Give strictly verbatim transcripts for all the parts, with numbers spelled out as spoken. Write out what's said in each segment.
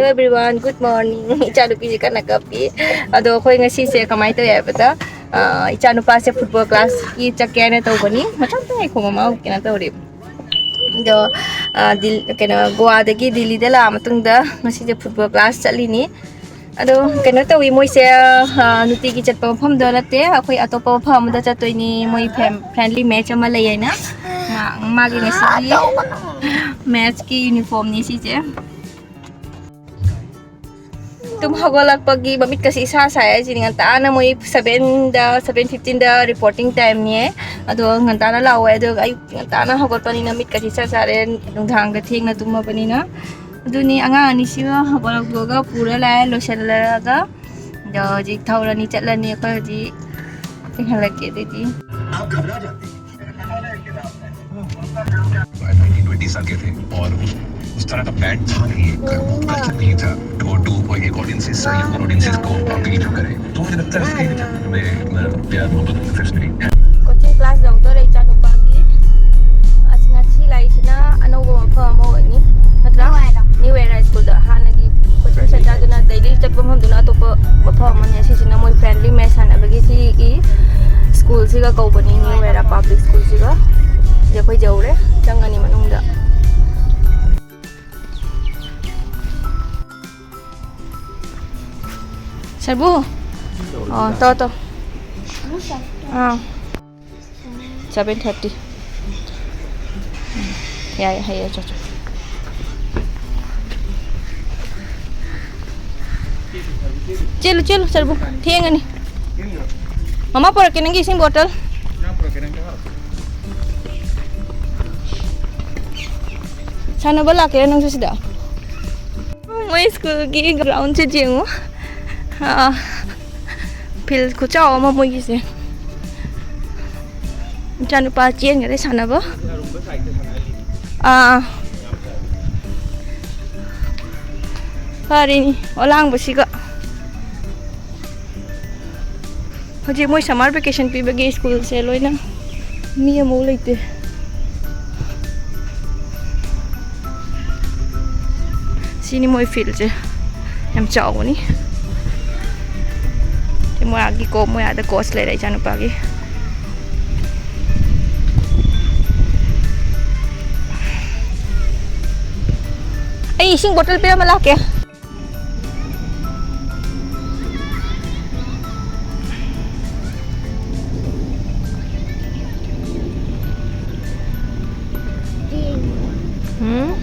Everyone, good morning. ꯏꯆꯥꯅꯨꯄꯤꯁꯦ ꯀꯟꯅ ꯀꯞꯄꯤ꯫ ꯑꯗꯣ ꯑꯩꯈꯣꯏ ꯉꯁꯤꯁꯦ ꯀꯃꯥꯏꯅ ꯇꯧꯏ ꯍꯥꯏꯕꯗ, ꯑ, ꯏꯆꯥꯅꯨꯄꯥꯁꯦ football classꯀꯤ ꯆꯠꯀꯦ ꯍꯥꯏꯅ ꯇꯧꯕꯅꯤ꯫ ꯃꯊꯟꯇ ꯉꯥꯏꯈꯣ, ꯃꯃꯥ ꯀꯩꯅꯣ ꯇꯧꯔꯤ꯫ ꯑꯗꯣ, ꯑ, ꯗꯤꯜ-, ꯀꯩꯅꯣ, ꯒꯣꯋꯥꯗꯒꯤ ꯗꯤꯜꯂꯤꯗ ꯂꯥꯛꯑ ꯃꯇꯨꯡꯗ ꯉꯁꯤꯁꯦ football class ꯆꯠꯂꯤꯅꯤ꯫ ꯑꯗꯣ ꯀꯩꯅꯣ ꯇꯧꯏ, ꯃꯣꯏꯁꯦ, ꯑ, ꯅꯨꯡꯇꯤꯒꯤ ꯆꯠꯄ ꯃꯐꯝꯗꯣ ꯅꯠꯇꯦ, ꯑꯩꯈꯣꯏ ꯑꯇꯣꯞꯄ ꯃꯐꯝ ꯑꯃꯗ ꯆꯠꯇꯣꯏꯅꯤ꯫ ꯃꯣꯏ ꯐꯦꯝ-, friendly match ꯑꯃ ꯂꯩ ꯍꯥꯏꯅ꯫ ꯃꯥ-, ꯃꯥꯒꯤ ꯉꯁꯤꯒꯤ matchꯀꯤ uniformꯅꯤ ꯁꯤꯁꯦ꯫ ꯇꯨꯝ ꯍꯧꯒꯠꯂꯛꯄꯒꯤ ꯃꯃꯤꯠꯀꯁꯤ ꯏꯁꯥ ꯁꯥꯏ ꯍꯥꯏꯁꯤꯅꯤ꯫ ꯉꯟꯇꯥꯅ ꯃꯣꯏ sevenꯗ, seven fifteenꯗ reporting timeꯅꯦ꯫ ꯑꯗꯣ ꯉꯟꯇꯥꯅ ꯂꯥꯛꯑꯣ ꯍꯥꯏ꯫ ꯑꯗꯣ ꯑꯌꯨꯛ ꯉꯟꯇꯥꯅ ꯍꯧꯒꯠꯄꯅꯤꯅ ꯃꯤꯠꯀꯁꯤ ꯏꯁꯥ ꯁꯥꯔꯦ, ꯅꯨꯡꯗꯥꯡꯗ ꯊꯦꯡꯅ ꯇꯨꯝꯃꯕꯅꯤꯅ꯫ ꯑꯗꯨꯅꯤ ꯑꯉꯥꯡ ꯑꯅꯤꯁꯤꯒ ꯍꯧꯒꯠꯂꯛꯄꯒ ꯄꯨꯔ ꯂꯥꯛꯑꯦ, ꯂꯣꯏꯁꯤꯜꯂꯔꯒ꯫ ꯑꯗꯣ ꯍꯧꯖꯤꯛ ꯊꯧꯔꯅꯤ, ꯆꯠꯂꯅꯤ꯫ ꯑꯩꯈꯣꯏ ꯍꯧꯖꯤꯛ ꯆꯤꯡꯍꯜꯂꯛꯀꯦ ꯑꯗꯨꯗꯤ꯫ आप घबरा जाते हैं। नाइनटीन ट्वेंटी साल के थे और उस तरह का बैंड था नहीं, एक कल्चर नहीं था। टू टू कोई एक ऑडियंसेस, यूथ ऑडियंसेस को अपील जो करे, तो मुझे लगता है उसके चक्कर में, अ, प्यार मोहब्बत सक्सेस नहीं है। Coaching class ꯌꯧꯗꯣꯔꯦ ꯏꯆꯥꯅꯨꯄꯥꯒꯤ꯫ ꯑꯁ, ꯉꯁꯤ ꯂꯥꯛꯏꯁꯤꯅ ꯑꯅꯧꯕ ꯃꯐꯝ ꯑꯃ ꯑꯣꯏꯅꯤ, ꯅꯠꯇ꯭ꯔꯥ? New Era꯫ New Era Schoolꯗ꯫ ꯍꯥꯟꯅꯒꯤ coaching centerꯗꯨꯅ daily ꯆꯠꯄ ꯃꯐꯝꯗꯨꯅ ꯑꯇꯣꯞꯄ ꯃꯐꯝ ꯑꯃꯅꯤ꯫ ꯑꯁꯤꯁꯤꯅ ꯃꯣꯏ friendly match ꯁꯥꯟꯅꯕꯒꯤ ꯁꯤꯒꯤ schoolꯁꯤꯒ ꯀꯧꯕꯅꯤ, New Era Public Schoolꯁꯤꯒ꯫ ꯁꯤꯗ ꯑꯩꯈꯣꯏ ꯌꯧꯔꯦ, ꯆꯪꯉꯅꯤ ꯃꯅꯨꯡꯗ꯫ ꯁꯔꯕꯨ? ꯑꯣ, ꯇꯣ, ꯇꯣ꯫ ꯑꯥ꯫ Seven thirty꯫ ꯌꯥꯏ, ꯍꯌꯦꯡ ꯆꯠꯁꯤ꯫ ꯆꯦꯜꯂꯨ, ꯆꯦꯜꯂꯨ, ꯁꯔꯕꯨ꯫ ꯊꯦꯡꯉꯅꯤ꯫ ꯃꯃꯥ ꯄꯨꯔꯛꯀꯦ ꯅꯪꯒꯤ ꯏꯁꯤꯡ bottle꯫ ꯁꯥꯟꯅꯕ ꯂꯥꯛꯀꯦꯔꯥ ꯅꯪꯁꯨ ꯁꯤꯗ? ꯃꯣꯏ schoolꯒꯤ groundꯁꯦ ꯌꯦꯡꯉꯨ꯫ ꯑꯥ, field ꯈꯨꯆꯥꯎ ꯑꯃ ꯃꯣꯏꯒꯤꯁꯦ꯫ ꯏꯆꯥꯅꯨꯄꯥ ꯆꯦꯟꯈꯔꯦ ꯁꯥꯟꯅꯕ꯫ ꯑꯥ, ꯐꯔꯤꯅꯤ ꯑꯣꯂꯥꯡꯕꯁꯤꯒ꯫ ꯍꯧꯖꯤꯛ ꯃꯣꯏ summer vacation ꯄꯤꯕꯒꯤ schoolꯁꯦ ꯂꯣꯏꯅ ꯃꯤ ꯑꯃꯐꯥꯎ ꯂꯩꯇꯦ꯫ ꯁꯤ ꯁꯤꯅꯤ ꯃꯣꯏ ꯐꯤꯜꯁꯦ꯫ ꯌꯥꯝ ꯆꯥꯎꯕꯅꯤ꯫ ꯁꯤ ꯃꯣꯏ ꯑꯥꯒꯤ ꯀꯣ-, ꯃꯣꯏ ꯑꯥꯗ ꯀꯣꯆ ꯂꯩꯔꯦ ꯏꯆꯥꯅꯨꯄꯥꯒꯤ꯫ ꯑꯩ ꯏꯁꯤꯡ ꯕꯣꯇꯜ ꯄꯤꯔꯝꯃ ꯂꯥꯛꯀꯦ꯫ ꯎꯝ?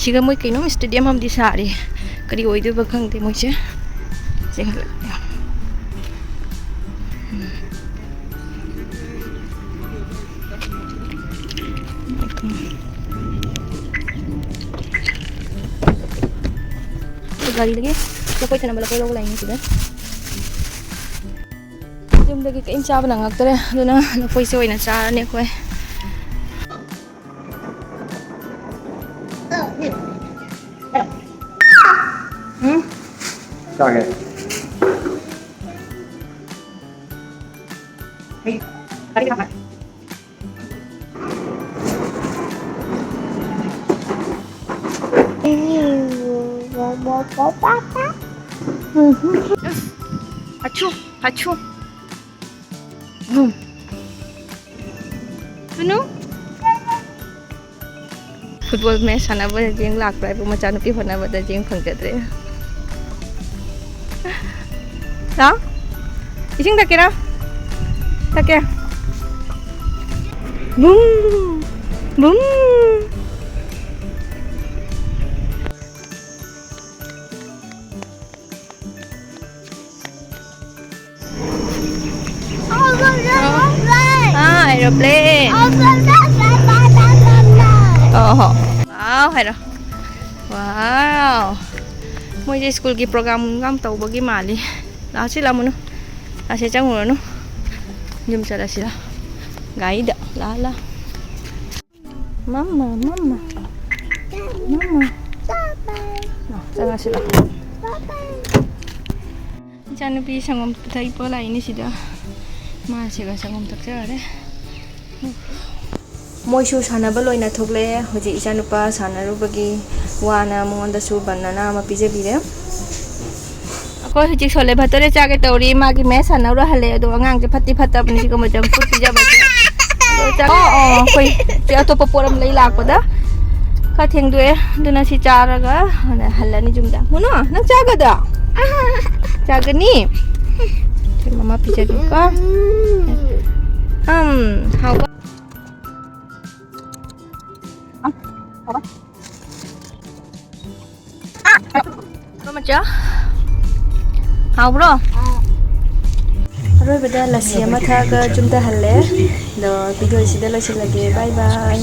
ꯁꯤꯒ ꯃꯣꯏ ꯀꯩꯅꯣꯝ ꯁ꯭ꯇꯦꯗꯤꯌꯝ ꯑꯃꯗꯤ ꯁꯥꯔꯤ꯫ ꯀꯔꯤ ꯑꯣꯏꯗꯣꯏꯕ ꯈꯪꯗꯦ ꯃꯣꯏꯁꯦ꯫ ꯆꯦꯟꯈꯠꯂꯛꯑꯦ꯫ ꯒꯥꯔꯤꯗꯒꯤ ꯂꯐꯣꯏ ꯊꯅꯝꯕ ꯂꯐꯣꯏ ꯂꯧꯕ ꯂꯥꯛꯏꯅꯤ ꯁꯤꯗ꯫ ꯌꯨꯝꯗꯒꯤ ꯀꯔꯤꯝ ꯆꯥꯕ ꯅꯪꯉꯛꯇ꯭ꯔꯦ, ꯑꯗꯨꯅ ꯂꯐꯣꯏꯁꯦ ꯑꯣꯏꯅ ꯆꯥꯔꯅꯤ ꯑꯩꯈꯣꯏ꯫ ꯎꯝ? ꯆꯥꯒꯦ꯫ ꯍꯩ, ꯀꯔꯤ ꯊꯝꯃꯦ? ꯑꯆꯨ, ꯑꯆꯨ꯫ ꯕꯨꯝ꯫ ꯀꯩꯅꯣ? ꯐꯨꯠꯕꯣꯜ ꯃꯦꯠꯆ ꯁꯥꯟꯅꯕꯗ ꯌꯦꯡ ꯂꯥꯛꯄ꯭ꯔꯥ ꯍꯥꯏꯕꯨ ꯃꯆꯥꯅꯨꯄꯤ ꯍꯣꯠꯅꯕꯗ ꯌꯦꯡ ꯐꯪꯖꯗ꯭ꯔꯦ꯫ ꯂꯥꯎ꯫ ꯏꯁꯤꯡ ꯊꯛꯀꯦꯔꯥ? ꯊꯛꯀꯦ꯫ Boom! Boom! Oh, look, there's one flag! Ah, I Aeroplane. ꯑꯣ ꯍꯣ꯫ Wow ꯍꯥꯏꯔꯣ꯫ Wow꯫ ꯃꯣꯏꯁꯦ ꯁ꯭ꯀꯨꯜꯒꯤ ꯄ꯭ꯔꯣꯒ꯭ꯔꯥꯝꯒ ꯇꯧꯕꯒꯤ ꯃꯥꯜꯂꯤ꯫ ꯂꯥꯛꯁꯤ ꯂꯥꯛꯃꯨꯅꯨ꯫ ꯂꯥꯛꯁꯤ ꯆꯪꯉꯨꯔꯅꯨ꯫ ꯌꯨꯝ ꯆꯠꯂꯁꯤꯔ꯫ ꯒꯥꯔꯤꯗ꯫ ꯂꯥ ꯂꯥ꯫ ꯃꯝꯃ ꯃꯝꯃ꯫ ꯃꯝꯃ꯫ ꯂꯥ, ꯆꯪꯉꯁꯤ ꯂꯥ꯫ ꯏꯆꯥꯅꯨꯄꯤ ꯁꯪꯒꯣꯝ ꯊꯛꯄ ꯂꯥꯛꯏꯅꯦ ꯁꯤꯗ꯫ ꯃꯥꯁꯤꯒ ꯁꯪꯒꯣꯝ ꯊꯛꯆꯔꯦ꯫ ꯃꯣꯏꯁꯨ ꯁꯥꯟꯅꯕ ꯂꯣꯏꯅ ꯊꯣꯛꯂꯛꯑꯦ꯫ ꯍꯧꯖꯤꯛ ꯏꯆꯥꯅꯨꯄꯥ ꯁꯥꯟꯅꯔꯨꯕꯒꯤ ꯋꯥꯅ ꯃꯉꯣꯟꯗꯁꯨ ꯕꯅꯥꯅꯥ ꯑꯃ ꯄꯤꯖꯕꯤꯔꯦ꯫ ꯑꯩꯈꯣꯏ ꯍꯧꯖꯤꯛ ꯁꯣꯂꯦ ꯚꯇꯨꯔꯦ ꯆꯥꯒꯦ ꯇꯧꯔꯤ꯫ ꯃꯥꯒꯤ ꯃꯦꯠꯁ ꯁꯥꯟꯅꯔꯨꯔ ꯍꯜꯂꯛꯑꯦ꯫ ꯑꯗꯣ ꯑꯉꯥꯡꯁꯦ ꯐꯠꯇꯤ ꯐꯠꯇꯕꯅꯤ ꯁꯤꯒꯨꯝꯕ ꯖꯪ ꯐꯨꯗ ꯄꯤꯖꯕꯁꯦ꯫ ꯑꯗꯣ ꯆꯥ-, ꯑꯣ, ꯑꯣ, ꯑꯩꯈꯣꯏ ꯆꯦ ꯑꯇꯣꯞꯄ ꯄꯣꯠ ꯑꯃ ꯂꯩ ꯂꯥꯛꯄꯗ ꯈꯔ ꯊꯦꯡꯗꯣꯛꯑꯦ꯫ ꯑꯗꯨꯅ ꯁꯤ ꯆꯥꯔꯒ ꯍꯜꯂꯅꯤ ꯌꯨꯝꯗ꯫ ꯃꯨꯅꯣ, ꯅꯪ ꯆꯥꯒꯗ꯭ꯔꯣ? ꯆꯥꯒꯅꯤ? ꯁꯤ ꯃꯃꯥ ꯄꯤꯖꯒꯦꯀꯣ꯫ ꯎꯝ, ꯍꯥꯎꯕ꯫ ꯃꯆꯥ, ꯍꯥꯎꯕ꯭ꯔꯣ? ꯑꯔꯣꯏꯕꯗ ꯂꯁꯤ ꯑꯃ ꯊꯛꯑꯒ ꯌꯨꯝꯗ ꯍꯜꯂꯦ꯫ ꯑꯗꯣ ꯚꯤꯗꯤꯑꯣꯁꯤꯗ ꯂꯣꯏꯁꯤꯜꯂꯒꯦ꯫ ꯕꯥꯏ ꯕꯥꯏ꯫